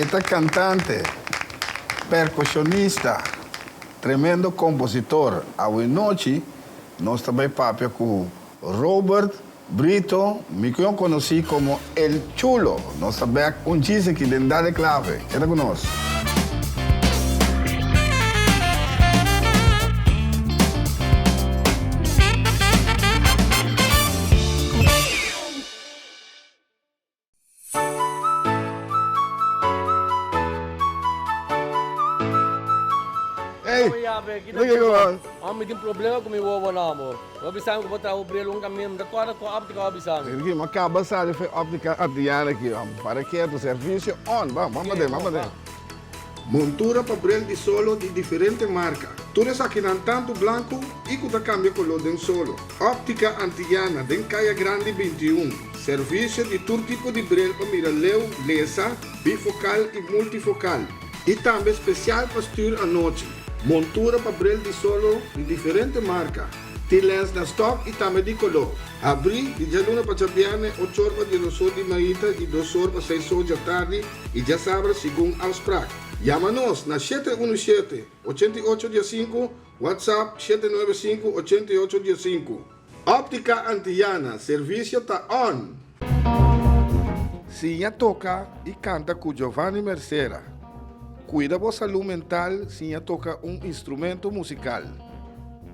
E ta kantante, perkushonista, tremendo kompositor. Awe nochi nos ta bai papia ku Robert Brito, mihó konosí komo El Chulo. Nos ta bèk un djis aki den Dale Clave. Keda ku nos. Ey, Kiko? Mi tin problema ku mi wowonan, amor. Bo bisa mi ku bo traha bo bril un kaminda, mi ta kòrda ku óptika bo bisa mi. Ricky, mi a kaba sali for e óptika Adriana aki. Para ketu, servisio on. Ban, ban paden, ban paden. Montura pa bril di solo di diferente marka. Tur esakinan tantu blanku i ku ta kambia koló den solo. Óptika Antillana den Kaya Grandi 21. Servisio di tur tipo di bril pa mira leu, lesa, bifokal i multifokal. I tambe spesial pa stür anochi. Montura pa bril di solo di diferente marka. Tin lens na stòk i tambe di koló. Habrí di djaluna pa djabièrnè ochor pa diesosor di mainta i dosor pa seisor djatardi i djasabra segun afsprak. Yama nos na 717 88 diesinku, WhatsApp 795 88 diesinku. Óptica Antillana, servisio ta on! Siña toka i kanta ku Giovanni Mercera. Kuida bo salú mental siña toka un instrumento musikal.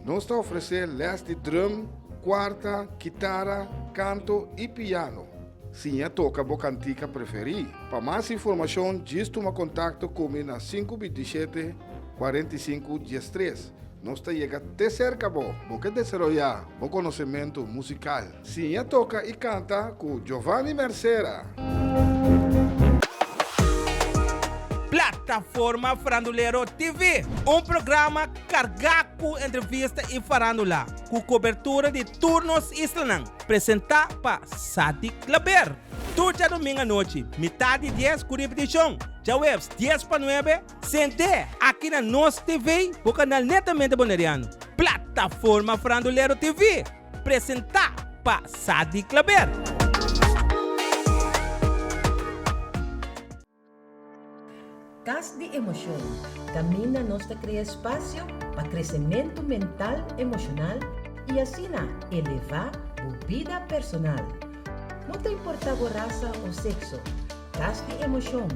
Nos ta ofresé lès di drum, kuarta, kitara, kanto i piano. Siña toka bo kantika preferí. Pa mas informashon djis tuma kontakto ku mi na sinku bintisshete, 45, diestres. Nos ta yega te serka bo. Bo ke desaroyá bo konosementu musikal? Siña toka i kanta ku Giovanni Mercera! Plataforma Farandulero TV, un programa kargá ku entrevista i farándula, ku kobertura di tur nos islanan, presentá pa Sadi Klaber. Tur djadumingu anochi, mitá di dies ku ripitishon, djaweps dies pa nuebe, Sent'é aki na Nos TV, bo kanal netamente boneriano. Plataforma Farandulero TV, presentá pa Sadi Klaber. Kas di Emoshon, kaminda nos ta krea espasio pa kresementu mental, emoshonal i asina elevá bo bida personal. No ta importá bo rasa o sekso, Kas di emoshon,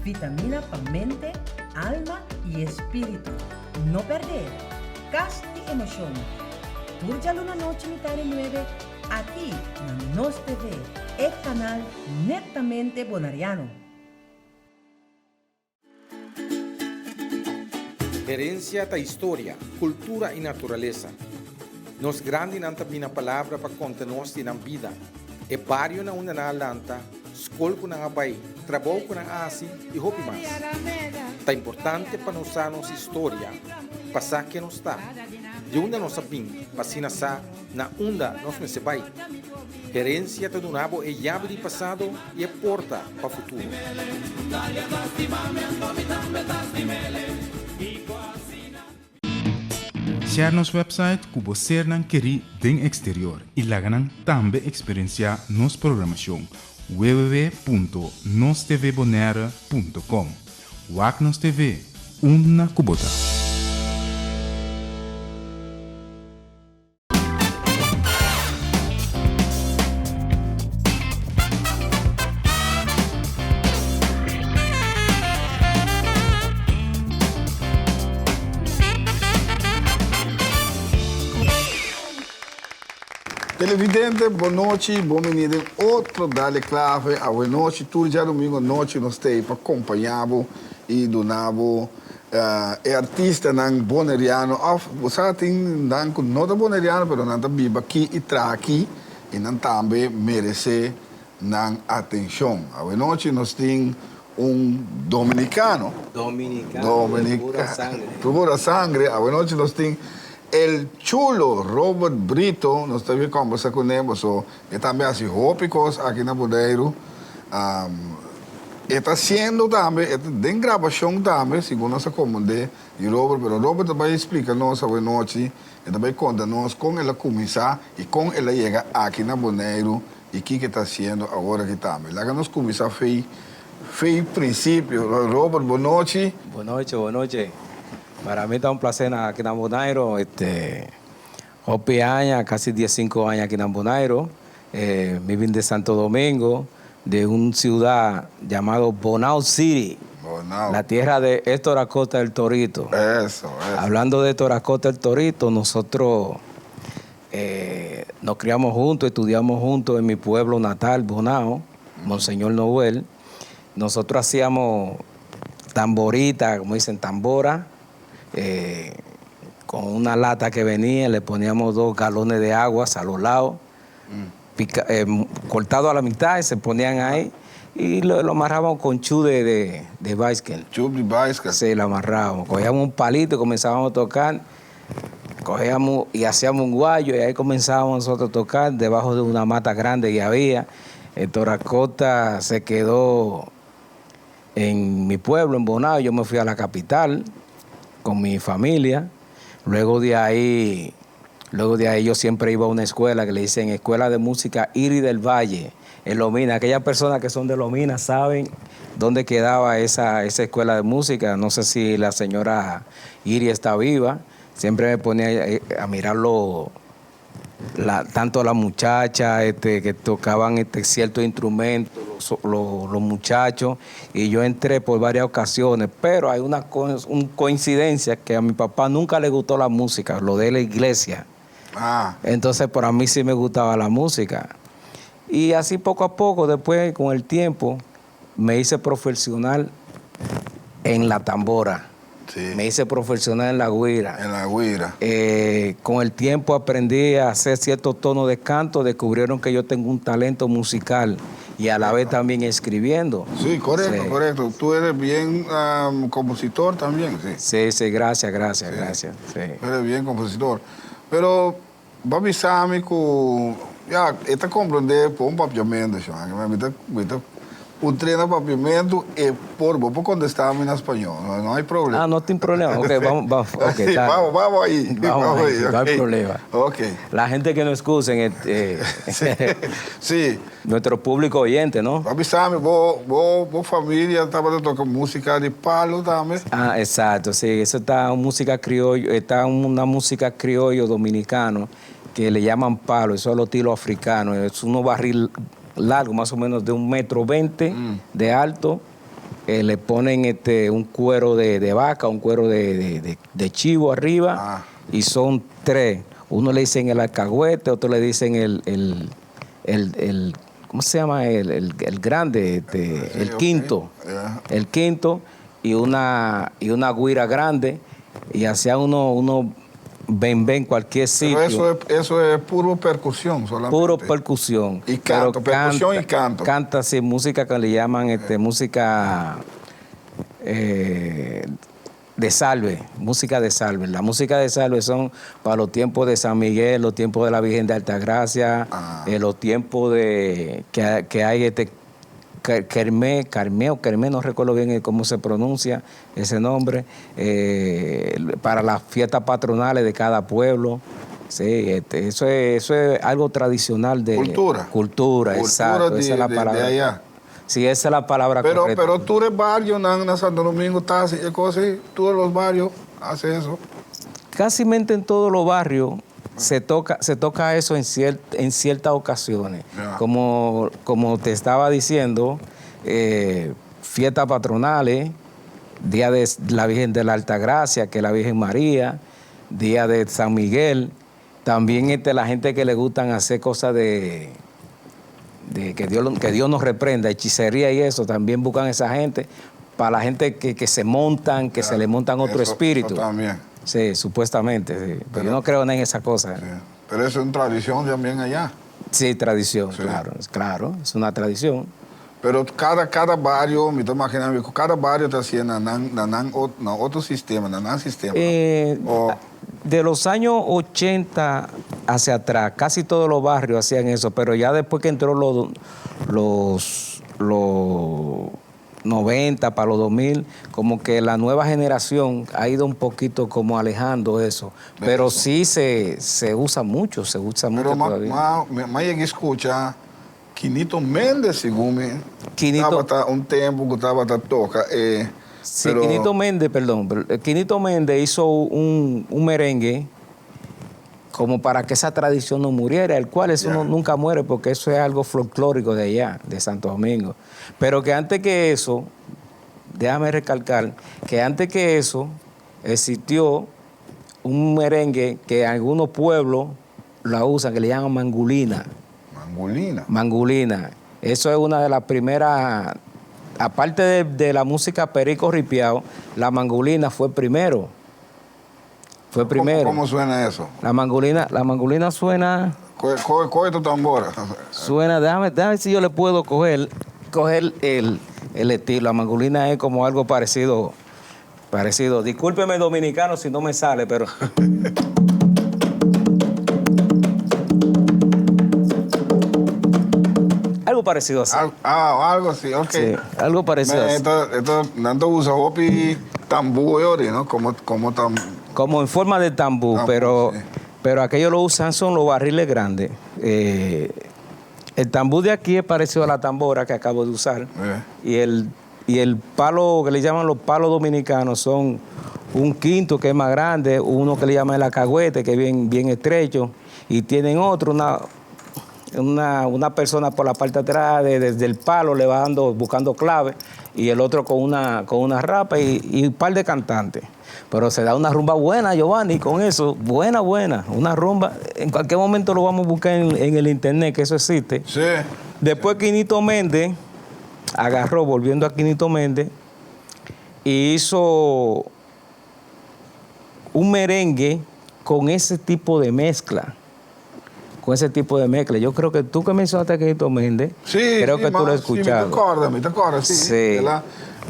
vitamina pa mente, alma i espíritu. No pèrdè! Kas di emoshon, tur djaluna nochi mitá di nuebe aki na Nos TV, e kanal netamente bonariano. Herencia ta historia, cultura y naturalesa. Nos grandinan ta bina palabra pa conta nos di nan bida, e bario na unda nan a lanta, scol cu nan a bay, trabou cu nan a haci y hopi mas. Ta importante pa nos sa nos historia, pa sa ken nos ta, di unda nos a bin pa asina sa na unda nos mester bai. Herencia ta duna bo e yabi di pasado y e porta pa futuro. Share nos website ku bo sernan kerí den eksterior i laga nan tambe eksperensiá nos programashon www.nostvbonaire.com Wak nos TV unda ku bo ta. Televidente, bon nochi, bon bini den otro Dale Clave. Awe nochi, tur djadomingo nochi nos ta ei pa kompañá bo i duna bo E artistanan boneriano of bo sa tin nan ku no ta boneriano pero nan ta biba aki i traha aki i nan tambe merese nan atenshon. Awenochi nos tin un dominikano. Dominikano de pura sangre. Pura sangre. Awenochi nos tin El Chulo Robert Brito nos ta bin kombersa kuné boso e tambe hasi hopi kos aki na Boneiru. E ta haciendo tambe, e ta den grabacion tambe, segun nos a comprende di Robert, pero Robert ta bay splica nos awe nochi, e ta bay conta nos con el a cuminsa y con el a yega aki na Boneiru y kico e ta haciendo awor aki tambe. Laga nos cuminsa fey. Fe principio. Robert, bon nochi. Bon nochi, bon nochi. Para mi ta un placer na aki na Bonairo, este, hopi aña, casi 15 aña aki na Bonairo. Mi bin di Santo Domingo, di un ciudad llamado Bonao City. Bonao. La tierra de Héctor Acosta el Torito. Eso, eso. Hablando de Héctor Acosta el Torito, nosotros nos criamos juntos, estudiamos juntos en mi pueblo natal, Bonao, Monseñor Noel. Nosotros hacíamos tamborita, como dicen, tambora, con una lata que venía, le poníamos 2 galones de agua a los lados, cortado a la mitad, y se ponían ahí, y lo amarrábamos con chu de bicycle. Chu de bicycle. Sí, lo amarrábamos. Cogíamos un palito y comenzábamos a tocar. Cogíamos y hacíamos un guayo, y ahí comenzábamos nosotros a tocar debajo de una mata grande que había. Héctor Acosta se quedó en mi pueblo, en Bonao. Yo me fui a la capital con mi familia. Luego de ahí yo siempre iba a una escuela que le dicen Escuela de Música Iris del Valle, en Lomina. Aquellas personas que son de Lomina saben dónde quedaba esa escuela de música. No sé si la señora Iris está viva. Siempre me ponía a mirarlo, tanto la muchacha, que tocaban ciertos instrumentos, los muchachos, y yo entré por varias ocasiones, pero hay una coincidencia que a mi papá nunca le gustó la música, lo de la iglesia. Entonces, por a mí sí me gustaba la música. Y así poco a poco, después con el tiempo, me hice profesional en la tambora. Me hice profesional en la güira. En la güira. Con el tiempo aprendí a hacer ciertos tonos de canto, descubrieron que yo tengo un talento musical y a la vez también escribiendo. Sí, correcto, correcto. Tú eres bien compositor también, sí. Sí, sí, gracias, gracias, gracias. Sí. Eres bien compositor. Pero, papi Sammy, ku, ya, esta comprende por un papiamento, Joan, que me me está, un treno papiamento e por, vos puedes contestarme en español, no hay problema. Ah, no tiene problema. Ok, vamos, vamos, ok, Sí, está. vamos, vamos ahí, Vamos vamos ahí, ahí, no hay ok. problema. Ok. La gente que nos escuchen, Sí, sí. Nuestro público oyente, ¿no? Papi Sammy, vos familia estaba tocando música de palo también. Ah, exacto, sí, eso está música criollo, está una música criollo dominicano que le llaman palo, eso es lo estilo africano, es unos barril largo, más o menos de un metro veinte de alto, le ponen un cuero de vaca, un cuero de chivo arriba, y son 3. Uno le dicen el alcahuete, otro le dicen el ¿cómo se llama? El grande, el quinto. El quinto y una güira grande, y hacía uno ven, ven, cualquier Pero sitio. eso es puro percusión solamente. Puro percusión. Y canto, Pero percusión y canto. Canta, sí, música que le llaman, música de salve, música de salve. La música de salve son para los tiempos de San Miguel, los tiempos de la Virgen de Altagracia, los tiempos de que hay Kermé, Carmé o Kermé, no recuerdo bien cómo se pronuncia ese nombre, para las fiestas patronales de cada pueblo. Sí, eso es algo tradicional de Cultura. Cultura, Cultura exacto, esa es la de palabra. allá. Sí, esa es la palabra Pero, correcta. tú eres barrio, en Santo Domingo, estás y cosas así, todos los barrios hacen eso. Casi en todos los barrios se toca eso en ciertas ocasiones. Como te estaba diciendo, fiestas patronales, Día de la Virgen de la Altagracia, que es la Virgen María, Día de San Miguel. También la gente que le gustan hacer cosas de que Dios nos reprenda, hechicería y eso, también buscan esa gente, para la gente que se montan, que se le montan otro espíritu. Eso también. Sí, supuestamente, sí. Pero Pero yo no creo en esa cosa. Sí. Pero eso es una tradición también allá. Sí, tradición, Sí. claro, claro, es una tradición. Pero cada barrio, me estoy imaginando, cada barrio está haciendo na otro sistema, na, na sistema. O De los años 80 hacia atrás, casi todos los barrios hacían eso, pero ya después que entró los 90 para los 2000, como que la nueva generación ha ido un poquito como alejando eso. De Pero eso. sí se usa mucho, se usa Pero mucho todavía. ma llegué a escuchar Quinito Méndez segun mi tabata un tempu ku tabata toka e Sí, Quinito Méndez, perdón, Quinito Méndez hizo un merengue como para que esa tradición no muriera, el cual eso nunca muere porque eso es algo folclórico de allá, de Santo Domingo. Pero que antes que eso, déjame recalcar, que antes que eso existió un merengue que algunos pueblos la usan, que le llaman mangulina. Mangulina. Mangulina. Eso es una de las primeras, aparte de la música perico ripiao, la mangulina fue primero. Fue primero. ¿Cómo suena eso? La mangulina suena... Coge tu tambora. Suena, déjame ver si yo le puedo coger el estilo. La mangulina es como algo parecido. Discúlpeme, dominicano, si no me sale, pero... Algo parecido así. Algo así, ok. Sí, algo parecido así. Esto, Nando usa hopi tambú, ¿no? Como, como tam-, Como en forma de tambú, tambú, sí. Pero aquellos lo usan son los barriles grandes. El tambú de aquí es parecido a la tambora que acabo de usar. Y el palo que le llaman los palos dominicanos son un quinto que es más grande, uno que le llaman el alcahuete, que es bien, bien estrecho, y tienen otro, una persona por la parte de atrás, desde el palo le va dando, buscando clave, y el otro con una rapa y un par de cantantes. Pero se da una rumba buena, Giovanni, con eso, buena, buena, una rumba. En cualquier momento lo vamos a buscar en el internet, que eso existe. Después Quinito Méndez agarró, volviendo a Quinito Méndez, y hizo un merengue con ese tipo de mezcla. Con ese tipo de mezcla. Yo creo que tú que mencionaste a Quinito Méndez, Sí, creo sí, que tú lo has ma, sí, me escuchado. te acuerdas, me te acuerdas, sí. Sí.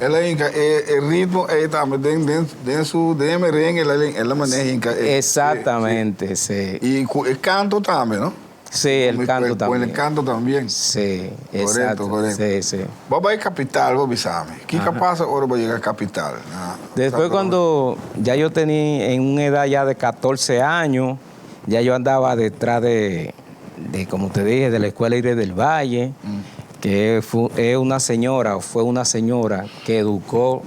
Él es inca, el ritmo, él también, de, de, de su, de merengue, él, él la maneja inca, sí, Exactamente, sí. sí. Y el canto también, ¿no? Sí, el canto Con el también. canto también. Sí, Correcto, exacto. correcto. Sí, sí. Vamos a ir a Capital, vos avísame. ¿Qué pasa ahora voy a llegar a Capital? Ah, Después exacto. cuando ya yo tenía en una edad ya de 14 años, ya yo andaba detrás de, como te dije, de la Escuela Iris del Valle, que es una señora, o fue una señora que educó,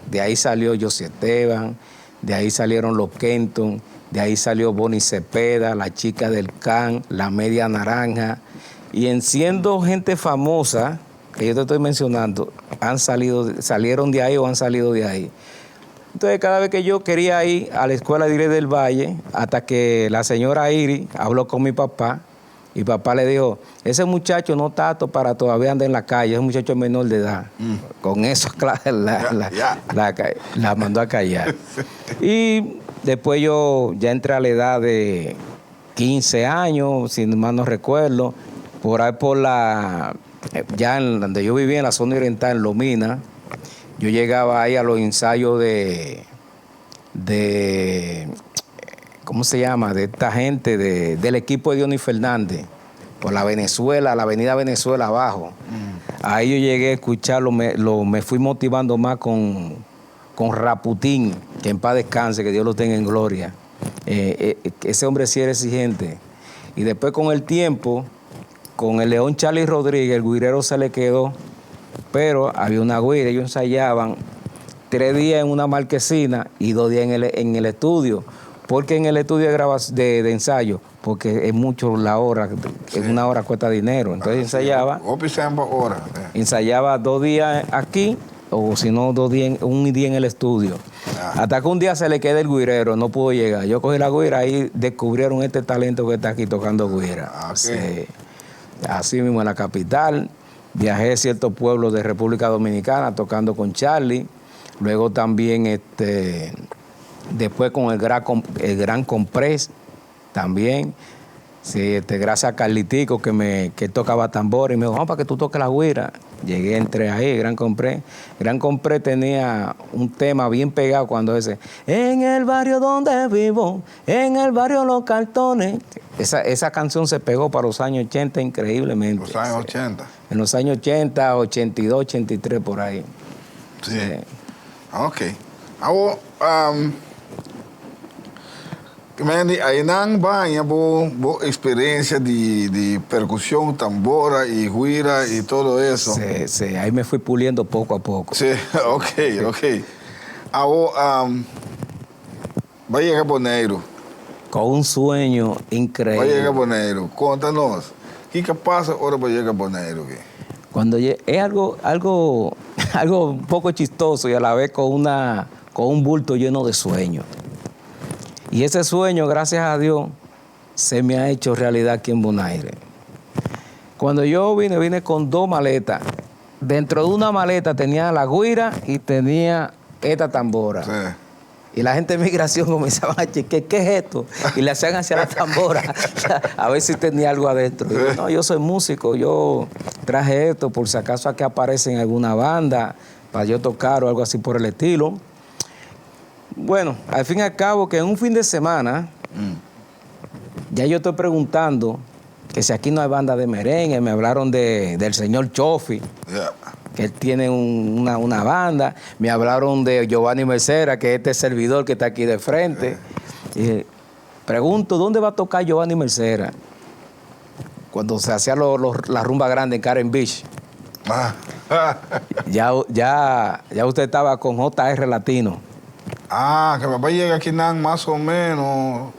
de ahí salió José Esteban, de ahí salieron los Kenton, de ahí salió Bonnie Cepeda, la chica del Can, la Media Naranja, y en siendo gente famosa, que yo te estoy mencionando, salieron de ahí o han salido de ahí. Entonces, cada vez que yo quería ir a la escuela de Iris del Valle, hasta que la señora Iris habló con mi papá, y papá le dijo, ese muchacho no está apto para todavía andar en la calle, es un muchacho menor de edad. Con eso, claro, la mandó a callar. Y después yo ya entré a la edad de 15 años, si mal no recuerdo, por ahí por la, ya en donde yo vivía, en la zona oriental, en Lomina, yo llegaba ahí a los ensayos de, ¿cómo se llama? De esta gente, del equipo de Dionis Fernández, por la Venezuela, la avenida Venezuela abajo. Ahí yo llegué a escucharlo, me fui motivando más con Raputín, que en paz descanse, que Dios lo tenga en gloria. Ese hombre sí era exigente. Y después con el tiempo, con el León Charlie Rodríguez, el güirero se le quedó, pero había una güira, ellos ensayaban 3 días en una marquesina y 2 días en el estudio. ¿Por qué en el estudio de ensayo? Porque es mucho la hora, es una hora cuesta dinero. Entonces ensayaba. Opi semba hora. Ensayaba 2 días aquí, o si no, 2 días, un día en el estudio. Hasta que un día se le queda el güirero, no pudo llegar. Yo cogí la güira y descubrieron este talento que está aquí tocando güira. Sí. Así mismo en la capital. Viajé a ciertos pueblos de República Dominicana tocando con Charlie. Luego también, después con el Gran Comprés también. Sí, gracias a Carlitico que tocaba tambor y me dijo, vamos para que tú toques la güira. Llegué, entré ahí, Gran Comprés. Gran Comprés tenía un tema bien pegado cuando ese, en el barrio donde vivo, en el barrio Los Cartones. Esa canción se pegó para los años 80 increíblemente. Los años 80. En los años 80, 82, 83, por ahí. Sí. Ok. Ahora, Mandy, einan bo a haña bo bo experiencia di di percusion, tambora y guira y todo eso. Sí, sí, ahí me fui puliendo poco a poco. Sí, ok, ok. Awo, bo a yega Boneiru. Con un sueño Bo a yega increíble. Boneiru. Conta nos, kico a pasa ora bo a yega Boneiru aki? Cuando lle- es algo, algo, algo un poco chistoso y a la vez con, una, con un bulto lleno de sueños. Y ese sueño, gracias a Dios, se me ha hecho realidad aquí en Bonaire. Cuando yo vine, vine con dos maletas. Dentro de una maleta tenía la güira y tenía esta tambora. Y la gente de migración comenzaba a chequear, ¿qué es esto? Y le hacían hacia la tambora, a ver si tenía algo adentro. Y yo, no, yo soy músico, yo traje esto por si acaso aquí aparece en alguna banda, para yo tocar o algo así por el estilo. Bueno, al fin y al cabo, que en un fin de semana, ya yo estoy preguntando que si aquí no hay banda de merengue, me hablaron del señor Chofi, que él tiene una banda, me hablaron de Giovanni Mercera, que es este servidor que está aquí de frente. Y pregunto, ¿dónde va a tocar Giovanni Mercera? Cuando se hacía la rumba grande en Karen Beach. Ya usted estaba con JR Latino. Ah, que papá llega aquí nan, más o menos.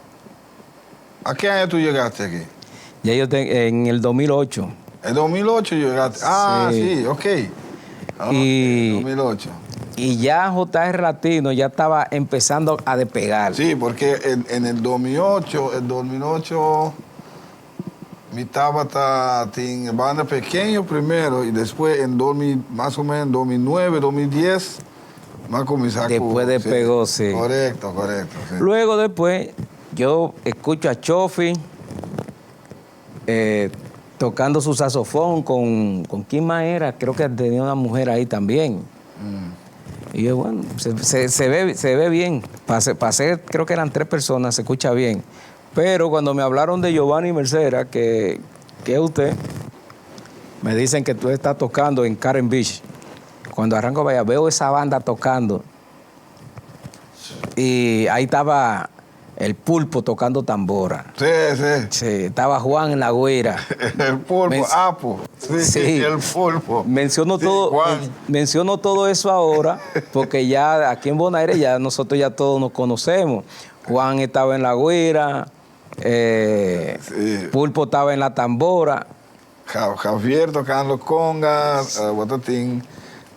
¿A qué año tú llegaste aquí? Ya yo en el 2008. En 2008 llegaste. Ah, Sí. sí, ok. Ah, 2008. Y ya JR Latino ya estaba empezando a despegar. Sí, porque en el 2008, el 2008, mi tabata tin banda pequeño primero y después en 2000, más o menos en 2009, 2010, más comenzó a Después despegó, sí. Correcto, correcto. Sí. Luego después, yo escucho a Chofi tocando su saxofón con ¿quién más era? Creo que tenía una mujer ahí también. Y yo, bueno, se ve bien. Pasé, creo que eran 3 personas, se escucha bien. Pero cuando me hablaron de Giovanni Mercera, que es usted, me dicen que tú estás tocando en Karen Beach. Cuando arranco vaya, veo esa banda tocando. Y ahí estaba el Pulpo tocando tambora. Sí, sí. Sí, estaba Juan en la güira. El Pulpo, Apo. Sí, el Pulpo. Menciono Sí, Juan. todo eso ahora, porque ya aquí en Bonaire ya nosotros ya todos nos conocemos. Juan estaba en la güira, Pulpo estaba en la tambora. Javier tocando conga, Botatín,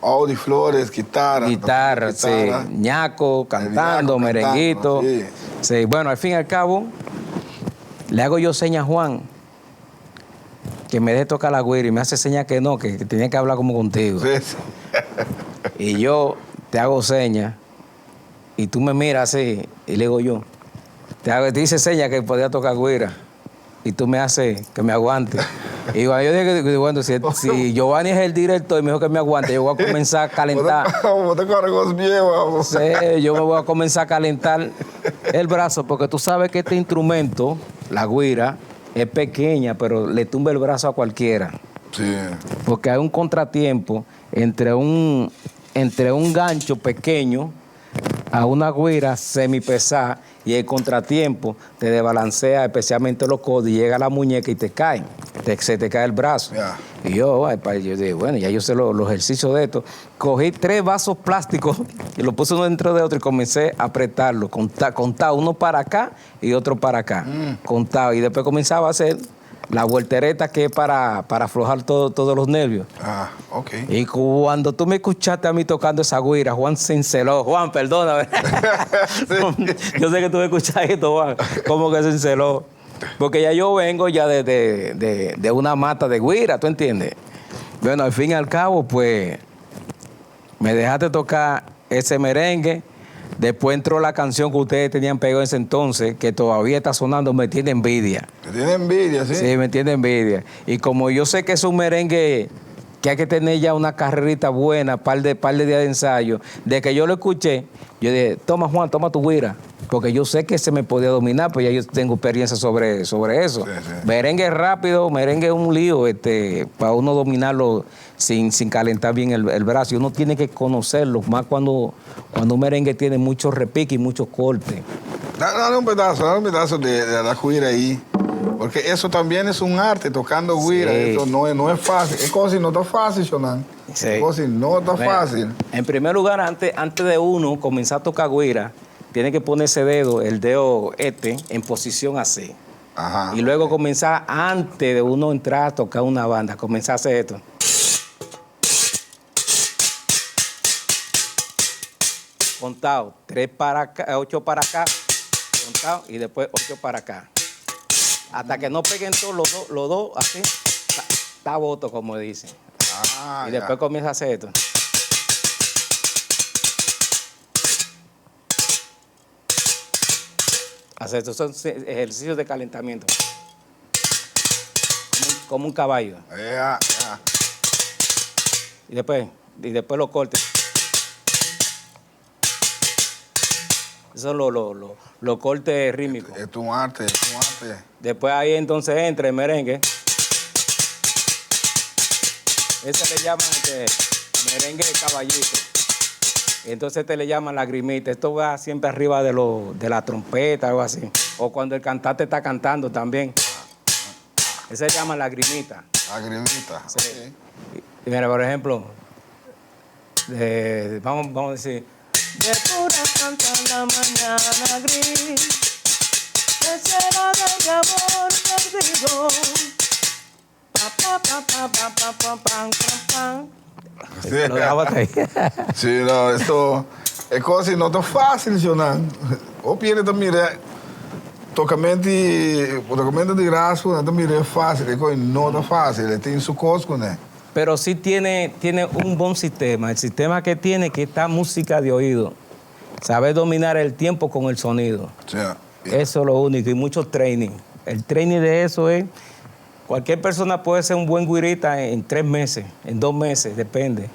Audi Flores, guitarra. Guitarra, sí. Guitarra. Ñaco cantando, El Ñaco merenguito. cantando, sí. Sí, bueno, al fin y al cabo, le hago yo seña a Juan que me deje tocar la güira y me hace seña que no, que tenía que hablar como contigo. Sí, sí. Y yo te hago seña y tú me miras así y le digo yo, te hice seña que podía tocar güira y tú me haces que me aguante. Y cuando yo dije que, bueno, si Giovanni es el director y me dijo que me aguante, yo voy a comenzar a calentar. Vos te cargos bien, vamos. Sí, yo me voy a comenzar a calentar el brazo, porque tú sabes que este instrumento, la güira, es pequeña, pero le tumba el brazo a cualquiera. Porque hay un contratiempo entre un gancho pequeño a una güira semipesada y el contratiempo te desbalancea especialmente los codos y llega la muñeca y te caen, se te cae el brazo. Y yo, ay, pa, yo dije, bueno, ya yo sé los ejercicios de esto. Cogí 3 vasos plásticos y los puse uno dentro de otro y comencé a apretarlos, contaba uno para acá y otro para acá, contaba. Y después comenzaba a hacer la voltereta que es para aflojar todos los nervios. Ah, ok. Y cuando tú me escuchaste a mí tocando esa güira, Juan se enceló. Juan, perdóname. Yo sé que tú me escuchas esto, Juan. Como que se enceló. Porque ya yo vengo ya de una mata de güira, ¿tú entiendes? Bueno, al fin y al cabo, me dejaste tocar ese merengue. Después entró la canción que ustedes tenían pegado en ese entonces, que todavía está sonando, Me Tiene Envidia. Me tiene envidia, sí. Sí, me tiene envidia. Y como yo sé que es un merengue que hay que tener ya una carrerita buena, par de días de ensayo, de que yo lo escuché, yo dije, toma Juan, toma tu güira, porque yo sé que se me podía dominar, pues ya yo tengo experiencia sobre eso. Merengue rápido, merengue es un lío, para uno dominarlo sin calentar bien el brazo. Y uno tiene que conocerlo, más cuando un merengue tiene mucho repique y mucho corte. Dale un pedazo, dale un pedazo de, de la güira ahí. Porque eso también es un arte, tocando güira. Sí. Eso no es, no es fácil. E kos no ta fásil, Shonan. Sí. E kos no ta Mira, fásil. En primer lugar, antes, antes de uno comenzar a tocar güira, tiene que poner ese dedo, el dedo este, en posición así. Ajá. Y luego comenzar, antes de uno entrar a tocar una banda, comenzar a hacer esto. Contado, tres para acá, ocho para acá, contado, y después ocho para acá. Hasta que no peguen todos los dos, así, está voto, como dicen. Ah, Y ya. después comienza a hacer esto. Hacer esto. Son ejercicios de calentamiento. Como un caballo. Ya, ya. Y después lo cortes. Eso es lo corte rítmico. Es un arte, es un arte. Después ahí entonces entra el merengue. Ese le llaman merengue de caballito. Entonces este le llaman lagrimita. Esto va siempre arriba de la trompeta, algo así. O cuando el cantante está cantando también. Ese se llama lagrimita. Lagrimita. Sí. ok. Y mira, por ejemplo, vamos a decir. De pura santa la mañana gris, que será de mi amor perdido. Pa, pa, pa, pa, pa, pa, pa, pam, pam, pam. Sí. Lo dejaba hasta ahí. Sí, no, esto e kos no ta fásil, Shonan. O pierde también, tokamento tokamento di raspu, no también fásil, e kos no ta fásil, tin su kos kuné. Pero sí tiene un buen sistema. El sistema que tiene que está música de oído. Saber dominar el tiempo con el sonido. Sí. Eso es lo único. Y mucho training. El training de eso es... Cualquier persona puede ser un buen güirita en 3 meses, en 2 meses, depende.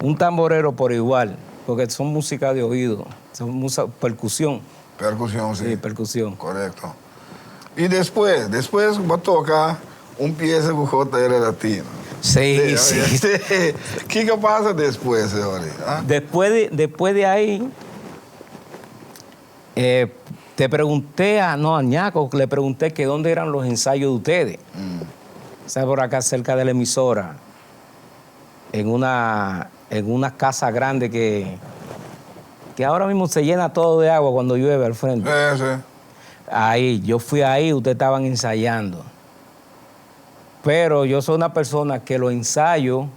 Un tamborero por igual, porque son música de oído, son percusión. Percusión, sí. Sí, percusión. Correcto. Y después va a tocar un pieza con JR Latino. Sí, sí. sí. ¿Qué pasa después, señores? ¿Ah? Después de ahí, te pregunté a, no, a Ñaco, le pregunté que dónde eran los ensayos de ustedes. Está por acá cerca de la emisora, en una casa grande que ahora mismo se llena todo de agua cuando llueve al frente. Sí, sí. Ahí, yo fui ahí, ustedes estaban ensayando. Pero yo soy una persona que los ensayos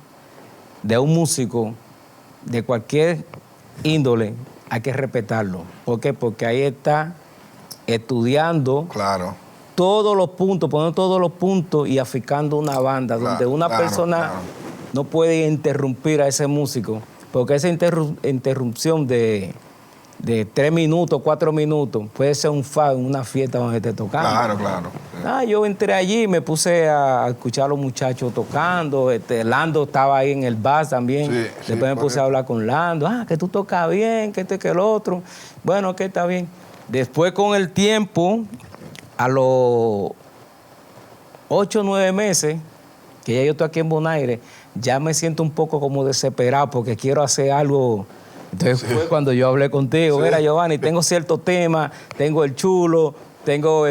de un músico, de cualquier índole, hay que respetarlo. ¿Por qué? Porque ahí está estudiando todos los puntos, poniendo todos los puntos y aficando una banda donde una persona no puede interrumpir a ese músico, porque esa interrupción de 3 minutos, 4 minutos, puede ser un fa en una fiesta donde esté tocando. Claro, claro. Ah, yo entré allí y me puse a escuchar a los muchachos tocando. Lando estaba ahí en el bar también. Después me puse a hablar con Lando. Ah, que tú tocas bien, que esto y que el otro. Bueno, que está bien. Después con el tiempo, a los 8 o 9 meses, que ya yo estoy aquí en Bonaire, ya me siento un poco como desesperado porque quiero hacer algo. Entonces fue cuando yo hablé contigo. Mira, Giovanni, tengo cierto tema, tengo el chulo, tengo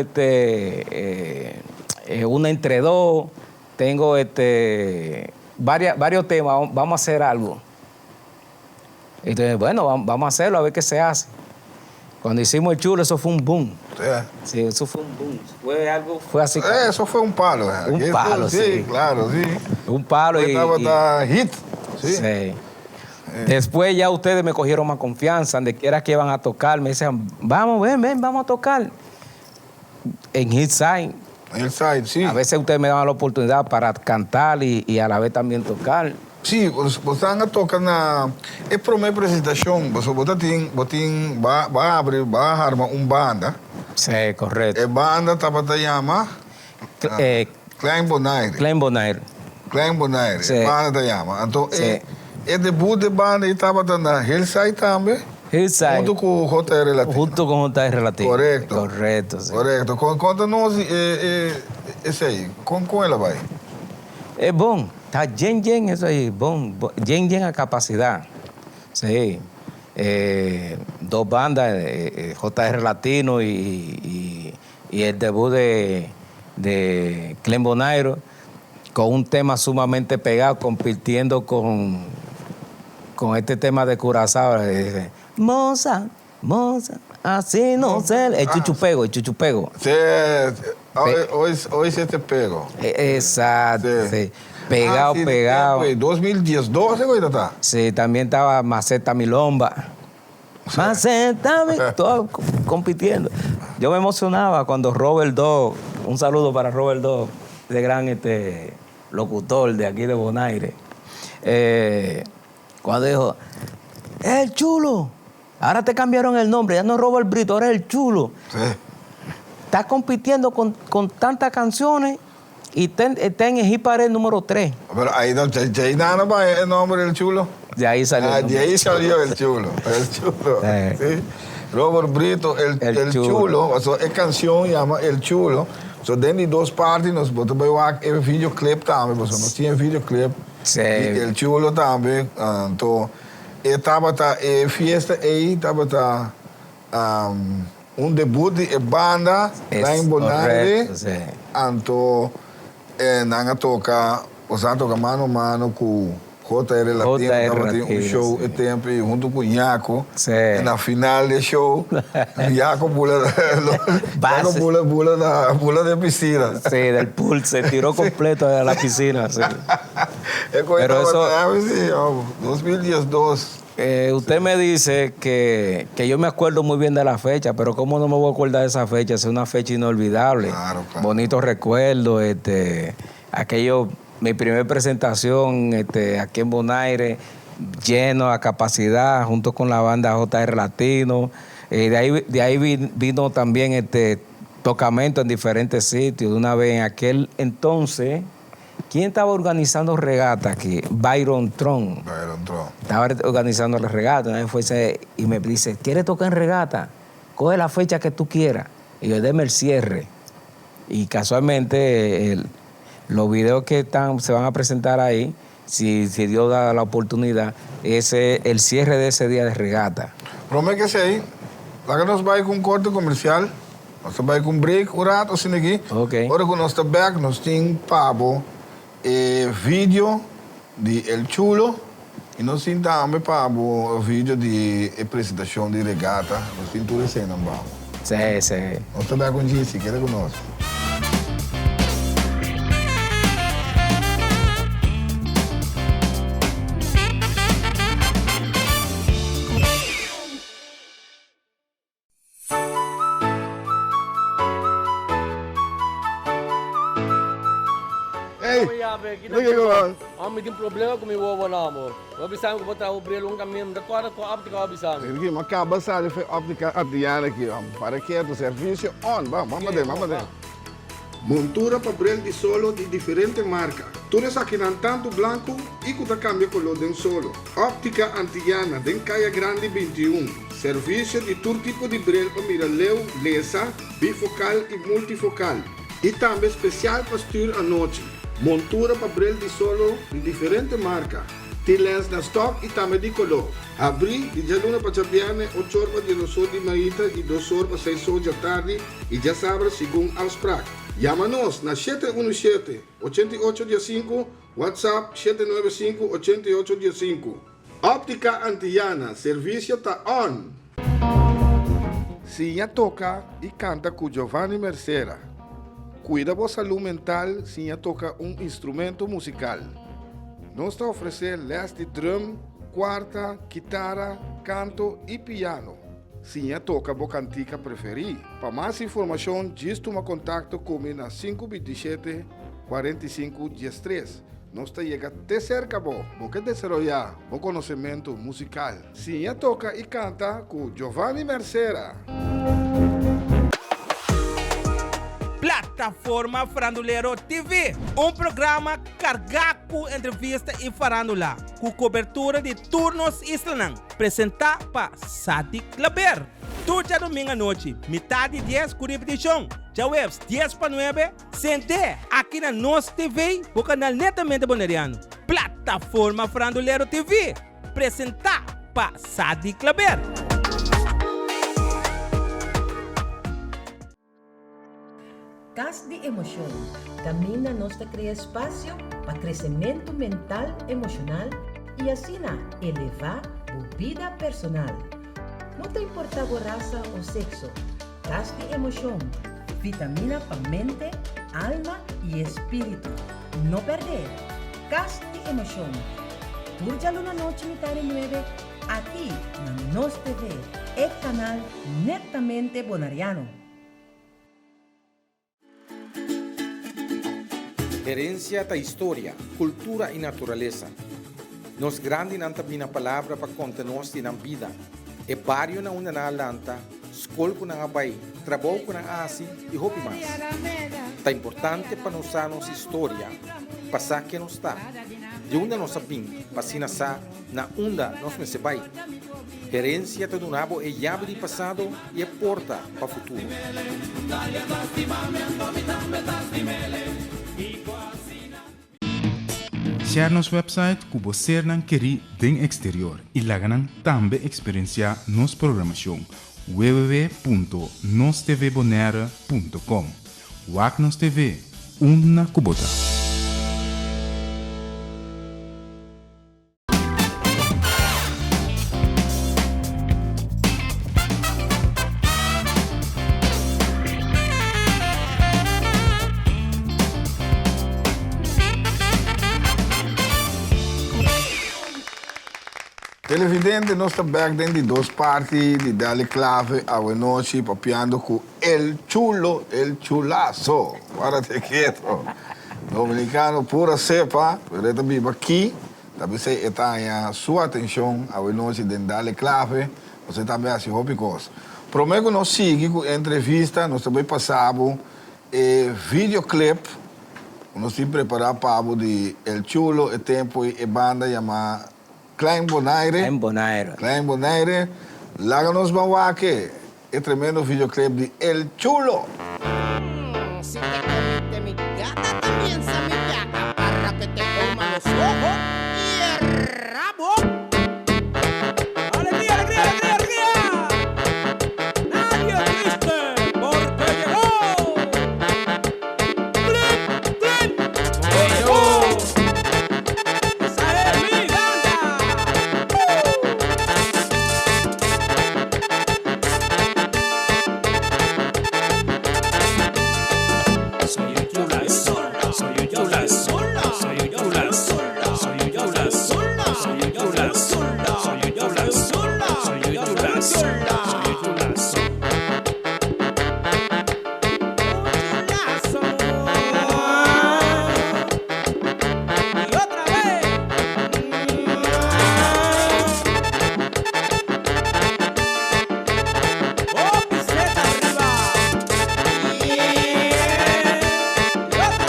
una entre dos, tengo varios temas, vamos a hacer algo. Entonces, bueno, vamos a hacerlo, a ver qué se hace. Cuando hicimos el chulo, eso fue un boom. Sí, eso fue un boom. Fue algo, fue así. Eso fue un palo. Un Eso, palo, sí, sí. claro, sí. Un palo y, Estaba y hasta hit. Sí. Sí. Después ya ustedes me cogieron más confianza, donde quiera que iban a tocar, me decían, vamos, ven, ven, vamos a tocar. En Hillside. Hillside, sí. A veces ustedes me daban la oportunidad para cantar y a la vez también tocar. Sí, bo a toka na e promé presentashon, bo tin, bo tin, bai habri, bai arma un banda. Sí, correcto. E banda tabata yama Klein Bonaire. Klein Bonaire. Klein Bonaire, Sí. e banda ta yama. Anto, Sí. e debut di banda tabata na Hillside tambe. Hillside. Huntu ku JR Latino. Junto con JR Latino. Korekto. Korekto, sí. Korekto. Konta nos esei, kon el a bai? Es bon. Está yen, yen eso ahí, bon, bon, yen, yen a kapasidat. Sí. Dos bandas, JR Latino y, y, el debut de, de Clem Bonairo, con un tema sumamente pegado, compitiendo con, con este tema de Curazao. Moza, moza, así no sé. El chuchupego, el chuchupego. Sí, hoy, hoy, hoy se te pego. Exacto, sí. Pegado, ah, sí, pegado. 2012, güey, Sí, también estaba Maceta Milomba. Maceta, todo compitiendo. Yo me emocionaba cuando Robert Dog, un saludo para Robert Dog, de gran este, locutor de aquí de Bonaire, eh, cuando dijo, el chulo, ahora te cambiaron el nombre, ya no es Robert Brito, ahora es el chulo. Sí. Estás compitiendo con, con tantas canciones y está en el hit parade número 3. Pero ahí no, nada más el nombre del chulo. De ahí salió. Ah, de ahí salió el chulo. El chulo. Sí. Robert Brito, el, el, el chulo. chulo. O sea, canción llama El Chulo. So, den die dos partes, nos botou bij el videoclip también, porque nos tinha videoclip. Sí. Y el chulo también. Anto, e tabata e fiesta ei tabata um, un debut di e banda Es en Bonaire. correcto, sí. Anto, eh, nan a toca, o sea, toca mano a mano cu JR Latino, JR tabata un Latino, show sí. e tempo e hunto cu Ñaco. Sí. E na final di show, Ñaco bula, Ñaco Base. bula, bula, na, bula di piscina. Sí, del pool, se tiró completo de la piscina. Sí. Pero Pero eso- Sí, oh, 2012. Usted me dice que yo me acuerdo muy bien de la fecha, pero ¿cómo no me voy a acordar de esa fecha? Es una fecha inolvidable. Claro, claro. Bonitos recuerdos, aquello, mi primera presentación aquí en Bonaire, lleno a capacidad, junto con la banda JR Latino. De ahí vino también tocamento en diferentes sitios. De una vez en aquel entonces, ¿quién estaba organizando regata aquí? Byron Tron. Byron Tron. Estaba organizando la regata. Una vez fue ese, y me dice, ¿quieres tocar en regata? Coge la fecha que tú quieras. Y yo, deme el cierre. Y casualmente, los videos que se van a presentar ahí, si Dios da la oportunidad, ese es el cierre de ese día de regata. Prome que sei, laga nos bai cu un corte comercial, nos bai cu un break un rato asina aki. Ok. Ora cu nos ta back, nos tin pa bo video di El Chulo y nos tin tambe pa bo video di e presentacion di regata. Nos tin tur esena pa bo. Sí, sí. Nos ta back cu Gigi, keda cu nos. Hey, Look at Mi tin problema cu mi wowo na, amor. Bo bisa mi cu bo traha bril un caminda, mi ta corda cu optica bo bisa mi. Sergi, mi caba sali fe optica Adriana aki, om. Para keto, servicio on. Bam, bam aden, bam aden. Montura pa bril di solo di diferente marca. Tur esakinan tanto blanco y cu ta cambia color den solo. Optica Antillana den Caya Grandi 21. Servicio di tur tipo di bril pa mira leu, lesa, bifocal y multifocal. Y tambe special pa stuur anochi. Montura pa bril di solo di diferente marca. Tin lens na stock y tambe di color. Habri di djaluna pa djabierne ocho or pa diesdos or di mainta y dos or pa seis or djatardi y djasabra segun afspraak. Yama nos na shete uno shete, 88 diesinku, WhatsApp 795, 88 diesinku. Optica Antillana, servicio ta on! Siña toca y canta cu Giovanni Mercera. Cuida bo salud mental siña toca un instrumento musical. Nos ta ofrece les di drum, cuarta, kitara, canto y piano. Siña toca bo cantica preferi. Pa mas informacion djis tuma contacto cu mi na sinku bintishete, 45, 13. Nos ta yega te cerca bo. Bo ke desaroya bo conocemento musical? Siña toca y canta cu Giovanni Mercera. Plataforma Farandulero TV, un programa carga cu entrevista y farandula, cu cobertura di tur nos islanan, presenta pa Sadik Laber. Tur djadomingo anochi, mitad di dies cu repeticion, djaweps dies pa nuebe, Sent'é aki na Nos TV, bo kanal netamente boneriano. Plataforma Farandulero TV, presentá pa Sadi Klaber. Kas di Emoshon, kaminda nos ta krea espasio pa kresementu mental emoshonal i asina elevá bo bida personal. No ta importá bo rasa o sekso, Kas di Emoshon, vitamina pa mente, alma i espíritu. No pèrdè! Kas di Emoshon, tur djaluna nochi mitar di nuebe aki na Nos TV, e kanal netamente bonariano. Herencia ta historia, cultura y naturalesa. Nos grandinan ta bina palabra pa conta nos di nan bida, e bario na unda nan a lanta, scol cu nan a bay, trabou cu nan a haci y hopi mas. Ta importante pa nos sa nos historia pa sa ken nos ta, di unda nos a bin pa asina sa na unda nos mester bai. Herencia ta duna bo e yabi di pasado y e porta pa futuro. Share nos website ku bo sernan kerí den eksterior i laga nan tambe eksperensiá nos programashon www.nostvbonaire.com. Wak nos TV, unda ku bo ta. Televidente nos ta bek den di dos parti di Dale Clave awenochi papiando cu El Chulo, El Chulazo, párate quieto, Dominicano pura cepa, pero e ta biba aki, ta bisey e ta haña su atencion awenochi den Dale Clave, nos e tambe haci hopi cos. Prome cu nos sigui cu e entrevista nos ta bay pasa bo e videoclip cu nos tin prepara pa bo di El Chulo, e tempo y e banda yama Klein Bonaire. Klein Bonaire. Klein Bonaire. Laga nos ban wak e tremendo videoclip di El Chulo. Si te comiste mi gata también sa mi yaca para que te coma los ojos y el rabo. Alegria, alegria, alegria, alegria! Nadie triste porque llegó. Clip, clip, llegó. Esa es mi banda. Soy un chulazo, soy un chulazo, soy un chulazo, soy un chulazo, soy un chulazo, soy un chulazo, soy un chulazo, soy un chulazo. Y otra vez. Oh, piseta arriba. Y otra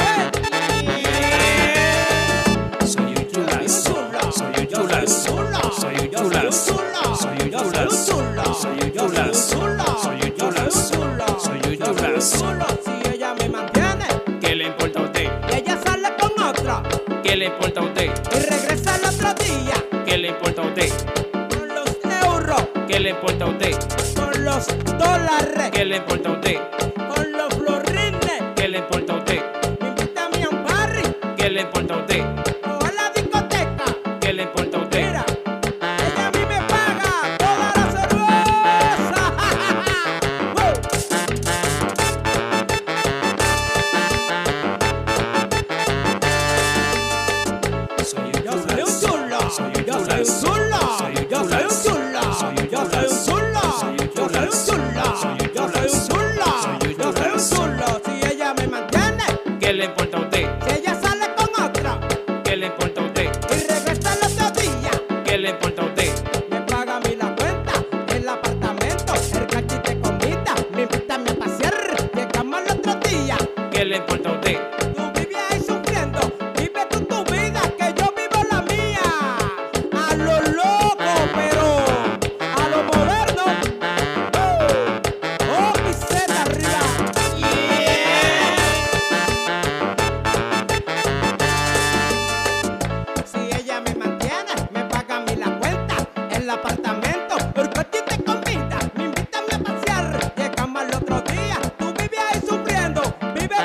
vez. Soy un chulazo, soy un chulazo, soy un chulazo, soy un chulazo, soy un chulazo, soy un chulazo, soy un chulazo. Si ella me mantiene, ¿Qué le importa a usted? ella sale con otra ¿Qué le importa a usted? y regresa el otro día ¿Qué le importa a usted? con los euros, ¿Qué le importa a usted? con los dólares, ¿Qué le importa a usted? con los florines. ¿Qué le importa a usted? Me invita a mí a un party ¿Qué le importa a usted? o a la discoteca. ¿Qué le importa a usted? Mira, ella a mí me paga toda la cerveza. ¡Wow! Soy un Yo soy un chulazo, chulo, soy un yo soy un chulazo, chulo, soy un yo soy un chulazo, chulo, soy un yo soy un chulazo, chulo, soy un yo soy un chulazo, chulo, soy un yo soy un chulazo, chulo, soy un yo soy un chulazo. chulo. Si ella me mantiene, ¿Qué le importa a usted? si ella sale con otra ¿Qué le importa a usted? y regresa el otro día, ¿Qué le importa a usted? me paga a mí la cuenta, el apartamento, el cachete comida, me invita a mí a pasear, llegamos al otro día. ¿Qué le importa a usted? Tú vives ahí sufriendo, vive tú tu vida, que yo vivo la mía. A lo loco, pero a lo moderno. ¡Oh! ¡Oh, piseta arriba! Si ella me mantiene, me paga a mí la cuenta, el apartamento, el coche te convida, me invita a mí a pasear. Llegamos al otro día, tú vives ahí sufriendo, vive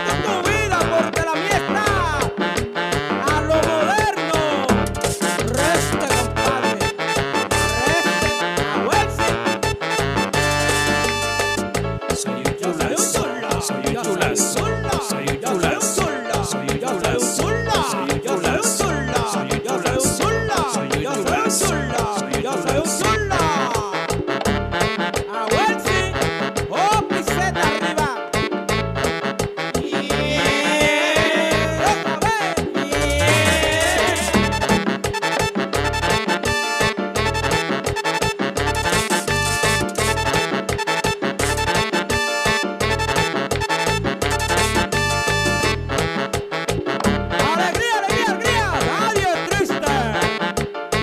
soy un chulo. Awel si, hopi set ariba. Yeah, otra vez. Yeah. Alegría, alegría, alegría. Nadie es triste.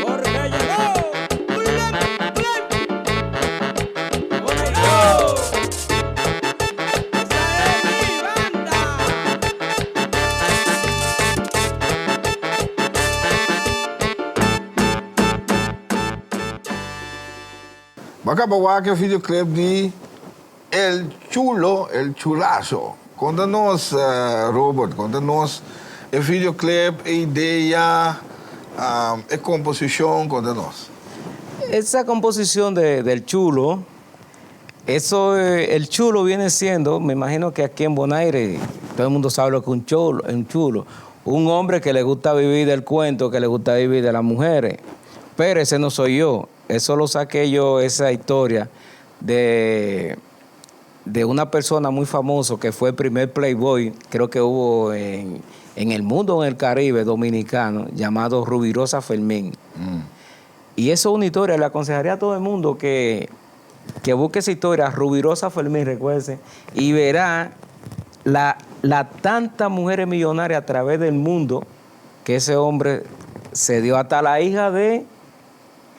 Porque llegó. Plem, plem. ¡Llegó! Esa es mi banda. Bo a kaba wak e videoclip di El Chulo, El Chulazo. Konta nos, Robert, konta nos e videoclip, e idea, e komposishon, konta nos. Esa composición de, del Chulo, eso, el chulo viene siendo, me imagino que aquí en Bonaire todo el mundo sabe lo que es un chulo, un chulo. Un hombre que le gusta vivir del cuento, que le gusta vivir de las mujeres. Pero ese no soy yo. Eso lo saqué yo, esa historia de una persona muy famosa que fue el primer playboy, creo que hubo en el mundo, en el Caribe dominicano, llamado Rubirosa Fermín. Y eso es una historia, le aconsejaría a todo el mundo que busque esa historia, Rubirosa Fermín, recuérdense, y verá la tantas mujeres millonarias a través del mundo que ese hombre se dio, hasta la hija de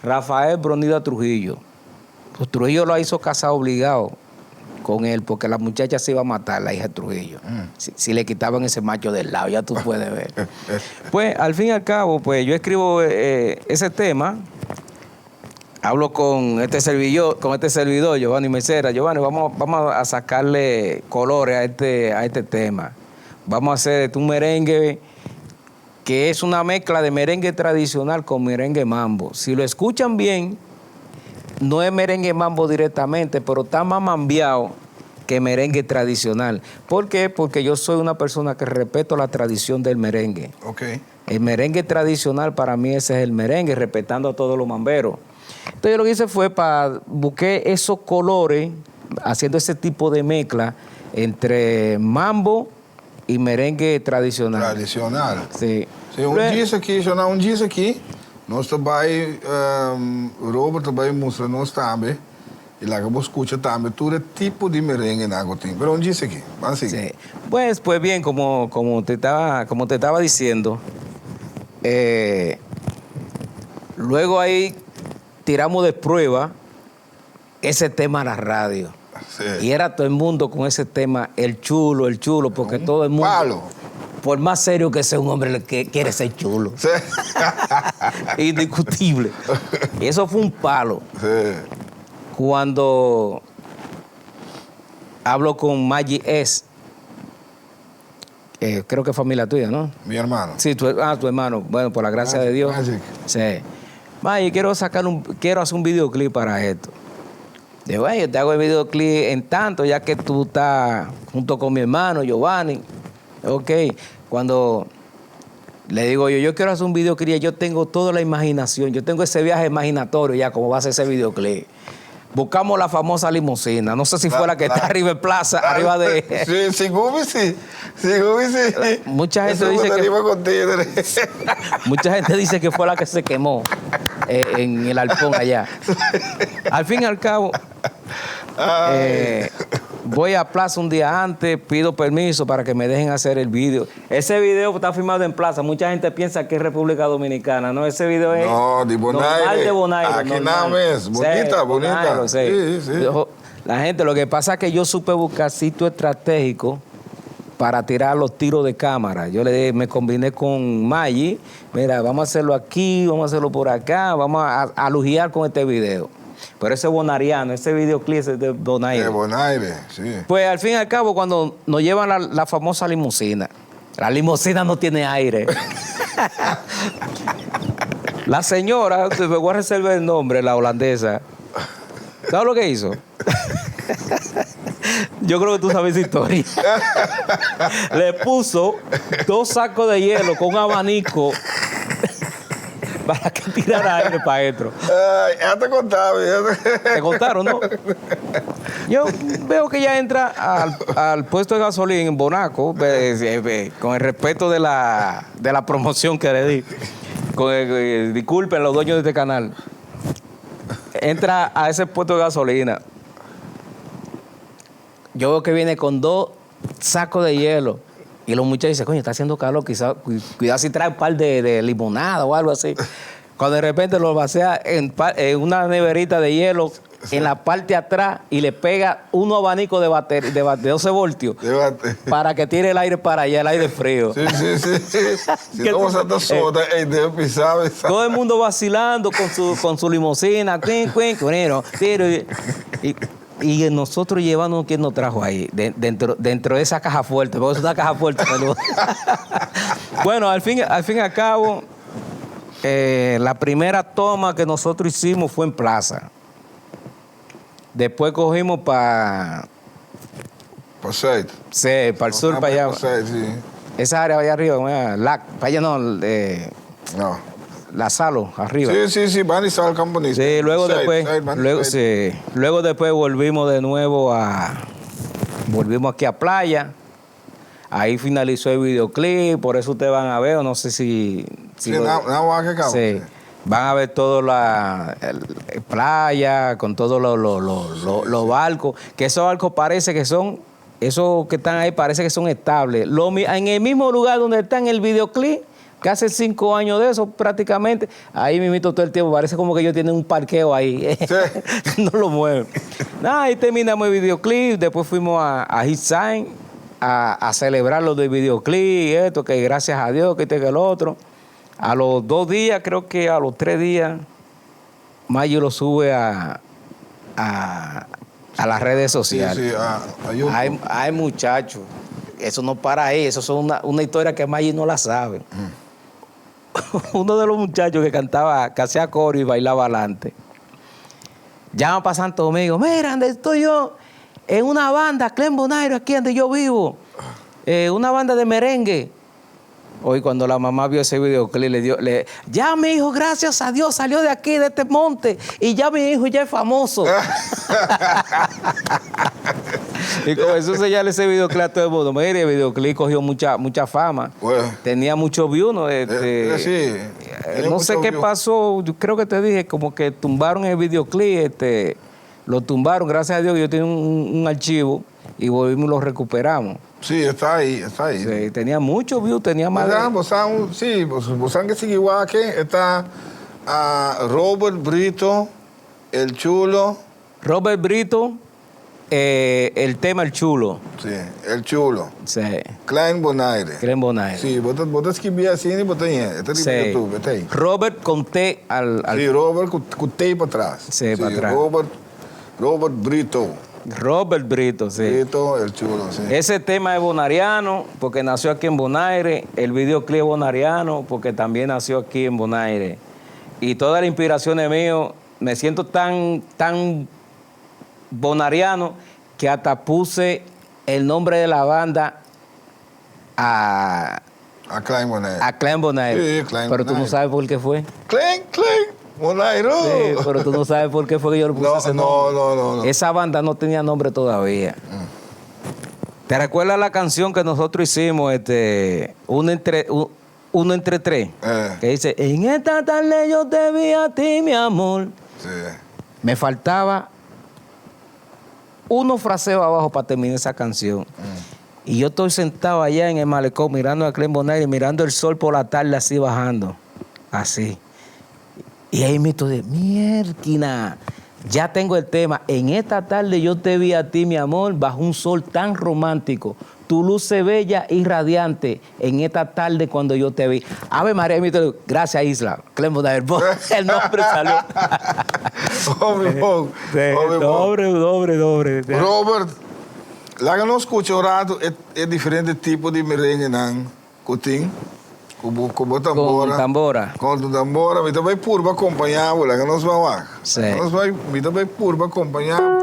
Rafael Bronida Trujillo. Pues Trujillo lo hizo casar obligado con él porque la muchacha se iba a matar, la hija de Trujillo. Si le quitaban ese macho del lado, ya tú puedes ver. Pues al fin y al cabo, pues yo escribo ese tema, hablo con este servidor, Giovanni Mesera. Giovanni, vamos a sacarle colores a este tema. Vamos a hacer un merengue que es una mezcla de merengue tradicional con merengue mambo. Si lo escuchan bien, no es merengue mambo directamente, pero está más mambiado que merengue tradicional. ¿Por qué? Porque yo soy una persona que respeto la tradición del merengue. El merengue tradicional para mí ese es el merengue, respetando a todos los mamberos. Entonces yo lo que hice fue para busqué esos colores, haciendo ese tipo de mezcla entre mambo y merengue tradicional. Tradicional. Sí. Sí, un djis aki, Shona, un djis aki, nos ta bai, Robert ta bai mustra nos tambe, i laga bo skucha tambe, tur tipo di merengue nan ku tin. Pero un djis aki, ban sigui. Sí. Pues bien, como te estaba diciendo, luego ahí tiramos de prueba ese tema a la radio. Y era todo el mundo con ese tema, el chulo, porque todo el mundo, Palo. Por más serio que sea un hombre, que quiere ser chulo. Indiscutible. Y eso fue un palo. Cuando hablo con Maggie S., creo que es familia tuya, ¿no? Mi hermano. Sí, tu hermano. Bueno, por la gracia de Dios. Magic. Sí. Maggie, quiero hacer un videoclip para esto. Digo, bueno, yo te hago el videoclip en tanto, ya que tú estás junto con mi hermano Giovanni. Ok, cuando le digo yo, yo quiero hacer un videoclip, yo tengo toda la imaginación, yo tengo ese viaje imaginatorio ya, como va a ser ese videoclip. Buscamos la famosa limusina, no sé si fue la que está arriba en Plaza, arriba de... Sí, sí, Gubi, sí. Sí, Gubi, sí. Mucha gente Eso dice que arriba con tigre. Mucha gente dice que fue la que se quemó en el arpón allá. Al fin y al cabo, voy a Plaza un día antes, pido permiso para que me dejen hacer el video. Ese video está filmado en Plaza. Mucha gente piensa que es República Dominicana. No, ese video es No, de Bonaire. normal de Bonaire. Aquí normal. nada más. Sí, Bonita, bonita. Bonaire, sí. Sí, sí. Yo, la gente, lo que pasa es que yo supe buscar sitio estratégico para tirar los tiros de cámara. Yo me combiné con Maggie. Mira, vamos a hacerlo aquí, vamos a hacerlo por acá, vamos a lujear con este video. Pero ese bonariano, ese videoclip es de Bonaire. De Bonaire, sí. Pues al fin y al cabo, cuando nos llevan la famosa limusina, la limusina no tiene aire. La señora, me voy a reservar el nombre, la holandesa, ¿sabes lo que hizo? Yo creo que tú sabes esa historia. Le puso 2 sacos de hielo con un abanico para que tirara aire pa adentro. Ay, ella te contaba. Te contaron, ¿no? Yo veo que ella entra al puesto de gasolina en Bonaco, con el respeto de la promoción que le di. Disculpen los dueños de este canal. Entra a ese puesto de gasolina. Yo veo que viene con 2 sacos de hielo. Y los muchachos dicen, coño, está haciendo calor, quizá, cuidado si trae un par de limonada o algo así. Cuando de repente lo vacía en una neverita de hielo en la parte de atrás y le pega un abanico de 12 voltios De bate. para que tire el aire para allá, el aire frío. Sí, sí, sí, sí. Si Que no vas a estar tú- sola, ey, debe pisar, pisar. Todo el mundo vacilando con su limosina, cuen, cuen, cuen, tiro, y nosotros llevando quien nos trajo ahí, dentro de esa caja fuerte, porque es una caja fuerte. Pero... Bueno, al fin y al cabo, la primera toma que nosotros hicimos fue en Plaza. Después cogimos pa... Pa Zuid. Sí, pa'l sur, Ah, pa' allá. pa' Zuid, sí. Esa área allá arriba, ¿cómo se llama? La, pa' allá no, No. La Salo, arriba. Sí, sí, sí, van y sal Company. Sí, luego Side, después, side, van y luego, side. sí, luego después volvimos de nuevo a, volvimos aquí a Playa. Ahí finalizó el videoclip, por eso ustedes van a ver, o no sé si Sí, lo nada, nada más que acabo. Sí. Van a ver toda la playa, con todos los barcos, que esos barcos parece que son, esos que están ahí parece que son estables. En el mismo lugar donde está en el videoclip, que hace 5 años de eso prácticamente, ahí mismito todo el tiempo, parece como que ellos tienen un parqueo ahí. No lo mueven. Nada, ahí terminamos el videoclip, después fuimos a Hit Sign a celebrar lo del videoclip, esto, que gracias a Dios, que este, que el otro. A los 2 días, creo que a los 3 días, Mayo lo sube a las redes Sí, sociales. sí, a YouTube. Hay muchachos, eso no para ahí, eso es una historia que Maggi no la sabe. Uno de los muchachos que cantaba, que hacía coro y bailaba adelante, llama pa' Santo Domingo, mira, ¿dónde estoy yo? En una banda, Clem Bonaire, aquí donde yo vivo, una banda de merengue. Hoy cuando la mamá vio ese videoclip, le dio, le, ya mi hijo, gracias a Dios, salió de aquí, de este monte, y ya mi hijo ya es famoso. Y comenzó a enseñarle ese videoclip a todo el mundo. Mire, el videoclip cogió mucha fama. Bueno. Tenía mucho view, ¿no? Sí, tenía No sé mucho qué view. pasó, yo creo que te dije, como que tumbaron el videoclip, lo tumbaron, gracias a Dios, yo tenía un archivo y volvimos y lo recuperamos. Sí, está ahí, está ahí. Sí, tenía mucho view, tenía más de ¿Verdad? Vos saben, sí, vos, vos saben que sigue igual que está, Robert Brito, El Chulo. Robert Brito, el tema El Chulo. Sí, El Chulo. Sí. Klein Bonaire. Klein Bonaire. Sí, vos te escribí así y vos tenés, este Sí. es YouTube, está ahí. Robert con T al Sí, Robert con T para atrás. Sí, para Sí, atrás. Robert Brito. Robert Brito, sí. Brito, El Chulo, sí. Ese tema es bonariano, porque nació aquí en Bonaire. El videoclip es bonariano, porque también nació aquí en Bonaire. Y toda la inspiración es mío. Me siento tan bonariano que hasta puse el nombre de la banda a... A Klein Bonaire. A Klein Bonaire. Sí, Klein Pero tú no Bonaire. sabes por qué fue. Klein, Klein Bonaire. Sí, pero tú no sabes por qué fue que yo le puse No, ese no, nombre. no, no, no. Esa banda no tenía nombre todavía. ¿Te recuerdas la canción que nosotros hicimos, uno entre tres? Que dice, en esta tarde yo te vi a ti, mi amor. Sí. Me faltaba unos fraseos abajo para terminar esa canción. Y yo estoy sentado allá en el malecón mirando a Klein Bonaire, mirando el sol por la tarde así bajando. Así. Y ahí me estoy de, mierquina, ya tengo el tema. En esta tarde yo te vi a ti, mi amor, bajo un sol tan romántico. Tu luz se bella y radiante en esta tarde cuando yo te vi. Ave María, mi te-, gracias, Isla. Klein Bonaire, el nombre salió. Hombre, hombre, Sí, hombre, doble, doble, doble. Robert, laga nos escucha un rato, es diferente tipo de merengue, nan, cutín. Con tambora. Con tambora. Con tu tambora. Mi también purba acompañado, laga nos va a Sí. Nos va, mi también purba acompañado.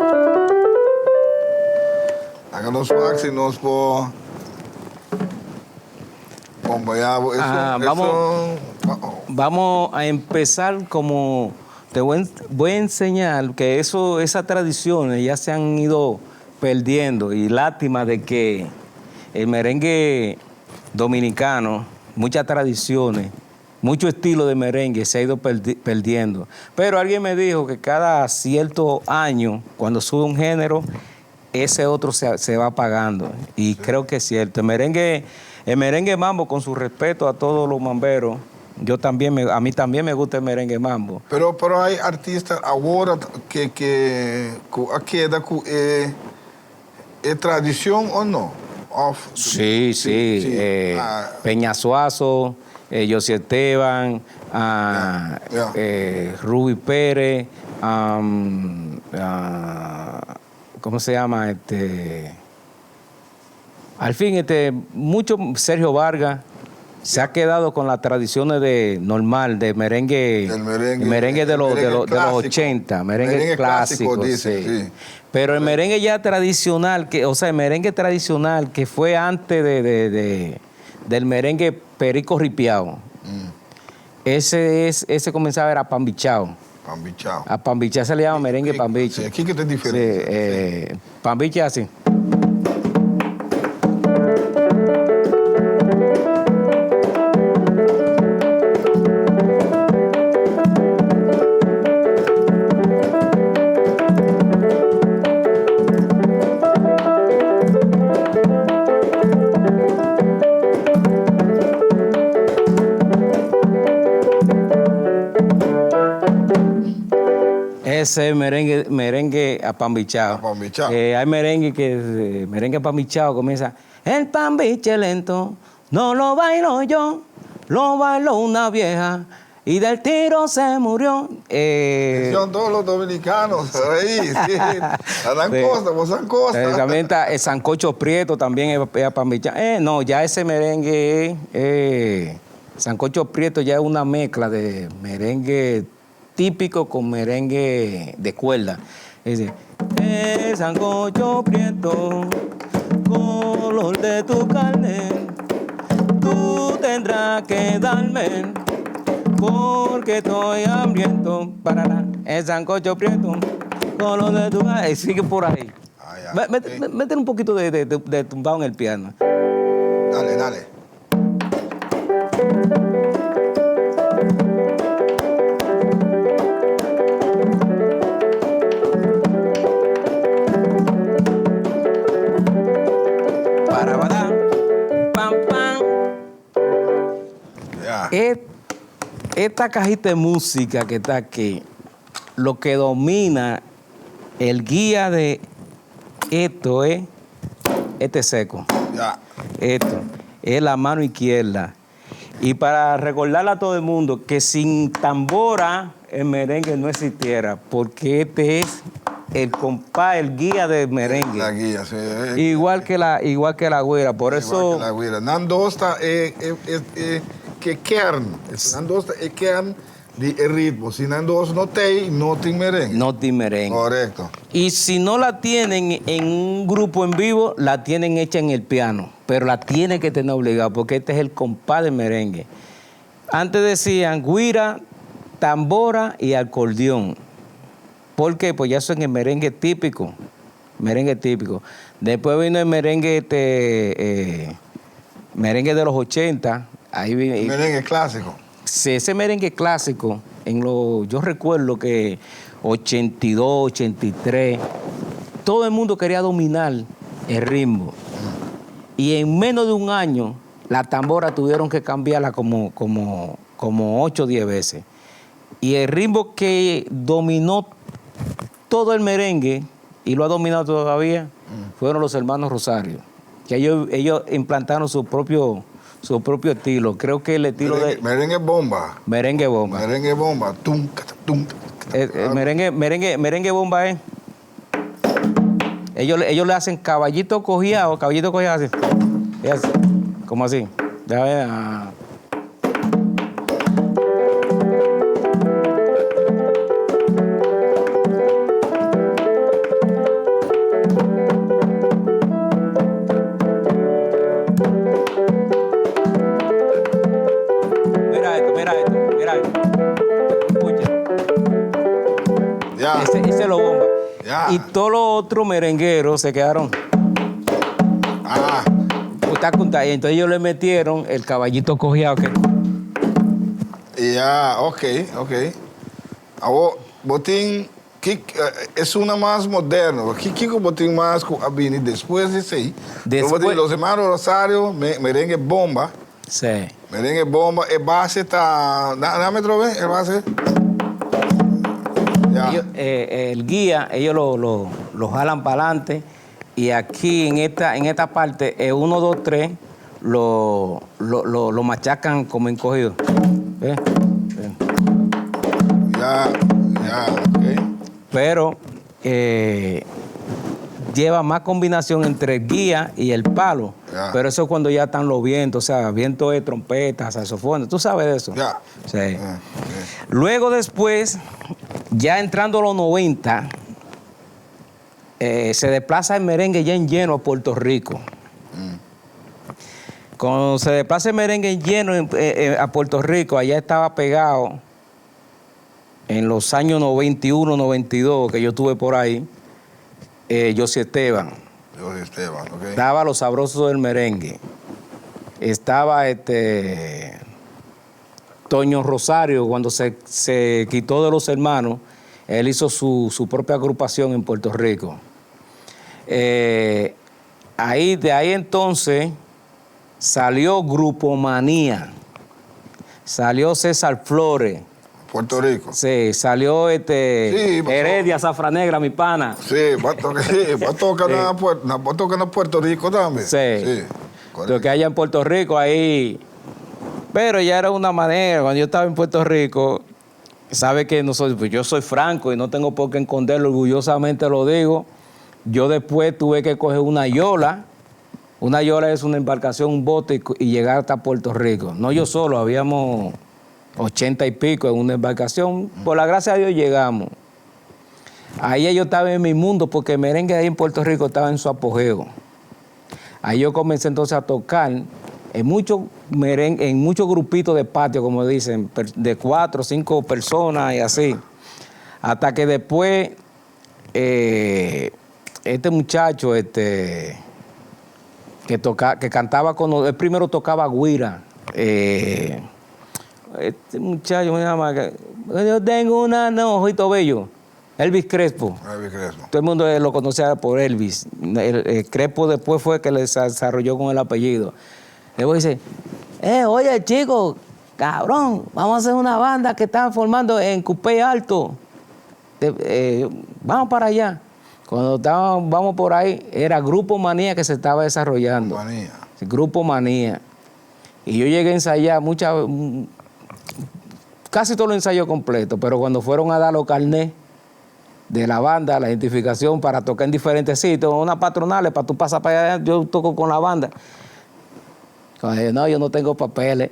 Laga nos va, si nos po acompañado. Eso, Ah, eso, vamos. oh. Vamos a empezar como te voy, voy a enseñar que eso, esas tradiciones ya se han ido perdiendo y lástima de que el merengue dominicano, muchas tradiciones, mucho estilo de merengue se ha ido perdiendo. Pero alguien me dijo que cada cierto año, cuando sube un género, ese otro se va apagando. Y creo que es cierto. El merengue mambo, con su respeto a todos los mamberos, yo también a mí también me gusta el merengue mambo. Pero hay artistas ahora que keda ku e tradicion o no? Of, Sí. Sí. Peña Suazo, José Esteban, Ruby Pérez, ¿cómo se llama? Al fin, mucho Sergio Vargas se ha quedado con las tradiciones de normal, de merengue, El merengue, merengue el merengue de los clásico. 80, merengue, Merengue clásico, clásico, dice, sí. sí. Pero el merengue ya tradicional, que, o sea, el merengue tradicional que fue antes del merengue perico ripiao, ese comenzaba era pambichao. Pambichao. A pambichao se le llama merengue pambiche. Sí, aquí que te diferencia. Sí, pambiche así. Ese es merengue, merengue apambichao. Apambichao. Hay merengue que merengue apambichao comienza. El pambiche lento no lo bailo yo, lo bailó una vieja y del tiro se murió. Son todos los dominicanos ahí, sí. Dan cosa, vos dan cosa. También está el sancocho prieto, también es apambichao. No, ya ese merengue, sancocho prieto ya es una mezcla de merengue típico con merengue de cuerda. Es decir, el sancocho prieto, color de tu carne, tú tendrás que darme, porque estoy hambriento. Parará. El sancocho prieto, color de tu carne. Sigue por ahí. Ah, ya. Métele un poquito de tumbao en el piano. Dale, dale. Esta cajita de música que está aquí, lo que domina el guía de esto es este seco. Esto es la mano izquierda. Y para recordarle a todo el mundo que sin tambora el merengue no existiera, porque este es el compás, el guía del merengue. La guía, sí. Igual que la güira, por Igual eso que la güira. Nan dos ta, que kern. Nan dos ta, kern di el ritmo. Si nan dos no te, no tiene merengue. No tiene merengue. Correcto. Y si no la tienen en un grupo en vivo, la tienen hecha en el piano. Pero la tienen que tener obligada, porque este es el compás del merengue. Antes decían güira, tambora y acordeón. ¿Por qué? Pues ya eso es el merengue típico. Merengue típico. Después vino el merengue, merengue de los 80. Ahí vino, El merengue clásico. Sí, ese merengue clásico, yo recuerdo que 82, 83, todo el mundo quería dominar el ritmo. Y en menos de un año, la tambora tuvieron que cambiarla como 8 o 10 veces. Y el ritmo que dominó todo el merengue, y lo ha dominado todavía, fueron los hermanos Rosario, que ellos implantaron su propio estilo. Creo que el estilo Merengue, de merengue bomba. Merengue bomba. Merengue bomba. Tum, cata, tum, cata, Merengue bomba es. Ellos le hacen caballito cojeado, caballito cojeado así. Es así, como así. Déjame ver, ah. Mira esto, mira esto, mira Ese, ese es lo bomba. Y todos los otros merengueros se quedaron. Ah. Está Y entonces ellos le metieron el caballito cojeado que. Ya, ok, ok. Awo, bo tin, esunnan mas moderno, kiko bo tin mas ku a bini despues di esei? Despues. Bo tin Los Hermanos Rosario, merengue bomba. Sí. Merengue bomba, e base ta, dame otro vez, e base. Ya. Ellos, el guía, ellos lo jalan para adelante y aquí en esta parte, el 1, 2, 3, lo machacan como encogido. ¿Ves? Ya, ya, ok. Pero lleva más combinación entre el guía y el palo. Ya. Pero eso es cuando ya están los vientos, o sea, viento de trompeta, saxofones, tú sabes de eso. Ya. Sí. Ya, ok. Luego después, ya entrando a los 90, se desplaza el merengue ya en lleno a Puerto Rico. Cuando se desplaza el merengue en lleno a Puerto Rico, allá estaba pegado en los años 91, 92, que yo estuve por ahí, José Esteban. José Esteban, ok. Estaba Los Sabrosos del Merengue. Estaba Toño Rosario, cuando se quitó de los hermanos, él hizo su propia agrupación en Puerto Rico. De ahí entonces salió Grupo Manía, salió César Flores. Puerto Rico. Sí, salió Sí, pasó. Heredia, Zafra Negra, mi pana. Sí, va a tocar, sí, va a tocar Sí. en Puerto, va a tocar en Puerto Rico también. Sí. Sí, Lo que haya en Puerto Rico ahí. Pero ya era una manera, cuando yo estaba en Puerto Rico, sabe que no soy, pues yo soy franco y no tengo por qué esconderlo, orgullosamente lo digo. Yo después tuve que coger una yola. Una yola es una embarcación, un bote y llegar hasta Puerto Rico. No yo solo, habíamos 80 y pico en una embarcación. Por la gracia de Dios llegamos. Ahí yo estaba en mi mundo porque el merengue ahí en Puerto Rico estaba en su apogeo. Ahí yo comencé entonces a tocar en muchos merengue, en muchos grupitos de patio, como dicen, de 4 o 5 personas y así. Hasta que después este muchacho, que toca, que cantaba con, él primero tocaba güira. Este muchacho, ¿cómo se llama? Yo tengo una, no, ojito bello. Elvis Crespo. Elvis Crespo. Todo el mundo lo conocía por Elvis. El Crespo después fue que le desarrolló con el apellido. Luego dice, oye, chico, cabrón, vamos a hacer una banda que están formando en Cupey Alto. Vamos para allá. Cuando estábamos, vamos por ahí, era Grupo Manía que se estaba desarrollando. Manía. Sí, Grupo Manía. Y yo llegué a ensayar casi todo lo ensayo completo, pero cuando fueron a dar los carnés de la banda, la identificación para tocar en diferentes sitios, una patronales, para tú pasar para allá, yo toco con la banda. Cuando yo, no, yo no tengo papeles.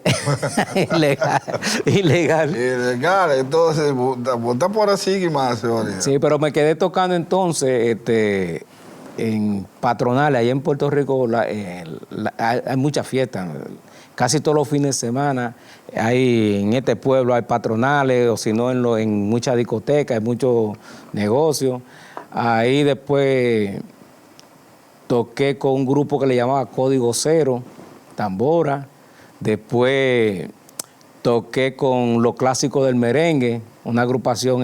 Ilegal, ilegal. Ilegal, entonces, bota por así y más, señor. Sí, pero me quedé tocando entonces, en patronales, allá en Puerto Rico hay muchas fiestas. Casi todos los fines de semana hay, en este pueblo hay patronales, o si no en muchas discotecas, hay muchos negocios. Ahí después toqué con un grupo que le llamaba Código Cero, tambora. Después toqué con los clásicos del merengue, una agrupación,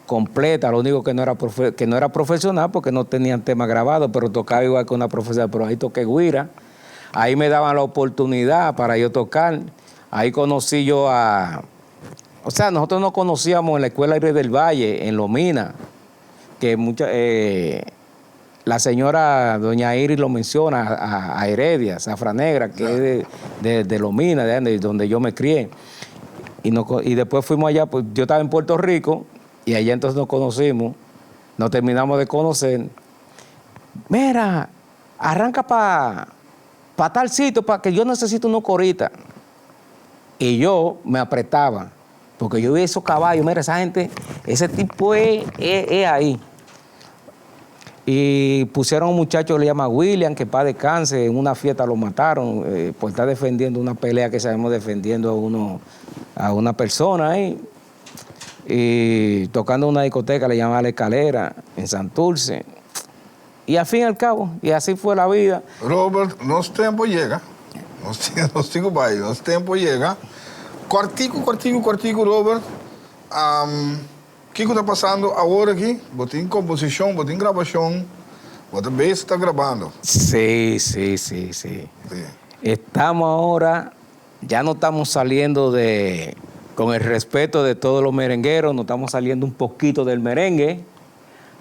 completa, lo único que no era que no era profesional porque no tenían tema grabado, pero tocaba igual que una profesional, pero ahí toqué güira. Ahí me daban la oportunidad para yo tocar. Ahí conocí yo a... O sea, nosotros nos conocíamos en la Escuela Aire del Valle, en Lomina, que la señora doña Iris lo menciona, a Heredia, Zafra Negra, que es de Lomina, de donde yo me crié. Y después fuimos allá, pues yo estaba en Puerto Rico, y allá entonces nos conocimos, nos terminamos de conocer. Mira, arranca pa tal sitio, pa que yo necesito unos coritas. Y yo me apretaba, porque yo vi esos caballos, mira, esa gente, ese tipo es ahí. Y pusieron a un muchacho que le llama William, que pa' descanse, en una fiesta lo mataron, por estar defendiendo una pelea que sabemos defendiendo a una persona ahí. Y tocando en una discoteca, le llamaba La Escalera, en Santurce. Y al fin y al cabo, y así fue la vida. Robert, nos tempu a yega. Nos nos tin ku bai. Nos tempu a yega. Kòrtiku, kòrtiku, kòrtiku, Robert. Um, kiko ta pasando awor aki? Bo tin komposishon, bo tin grabashon, bo ta bezig ta grabando. Sí, sí, sí, sí. Sí. Estamos ahora, ya no estamos saliendo de, con el respeto de todos los merengueros, no estamos saliendo un poquito del merengue.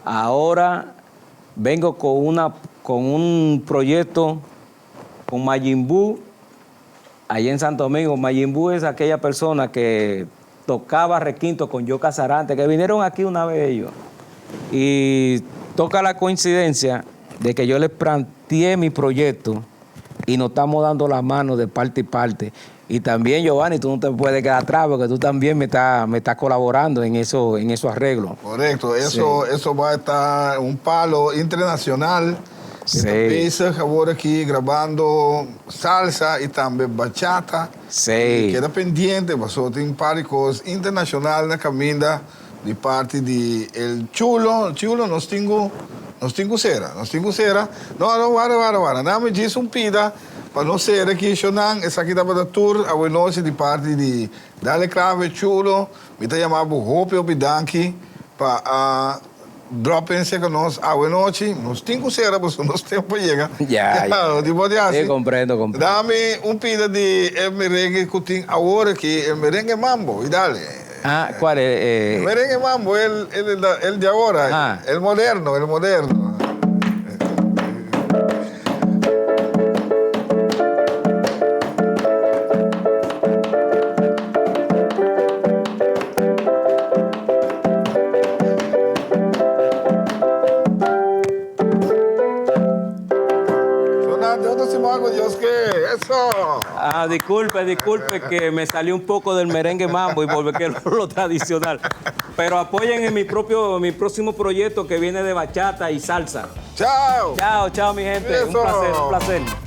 Ahora vengo con, una, con un proyecto con Majin Buu, allá en Santo Domingo. Majin Buu es aquella persona que tocaba requinto con Yoka Sarante, que vinieron aquí una vez ellos. Y toca la coincidencia de que yo les planteé mi proyecto y nos estamos dando la mano de parte y parte. Y también, Giovanni, tú no te puedes quedar atrás porque tú también me estás me estás colaborando en, eso, en esos arreglos. Korekto, eso, eso bai ta un palo internashonal. Sí. Ta bezig awor aki grabando salsa i tambe bachata. Sí. I keda pendiente, pasobra tin un par di kos internashonal na kaminda di parti di El Chulo. El Chulo, nos tin ku, nos tin ku sera, nos tin ku sera. No, no, wara, wara, wara. Nan mi djis un pida pa nos sera aki, shownan. Esaki tabata tur awenochi di parti di Dale Clave, Chulo. Mi ta yama bo hopi, hopi danki pa a drop in cerca nos awe nochi. Nos tin cu cera pasobra nos tempo a yega. Ya, ya. No tin por di haci. Sí, comprendo, comprendo. Dami un pida di e merengue cu tin awor aki, e merengue mambo, y dale. Ah, cual e, e. E merengue mambo, el, el, el di awor, Ah. el moderno, el moderno. Eso. Ah, disculpe, disculpe que me salí un poco del merengue mambo y volví a lo, lo tradicional. Pero apoyen en mi propio, mi próximo proyecto que viene de bachata y salsa. Chao. Chao, chao, mi gente. Un Eso. placer, un placer.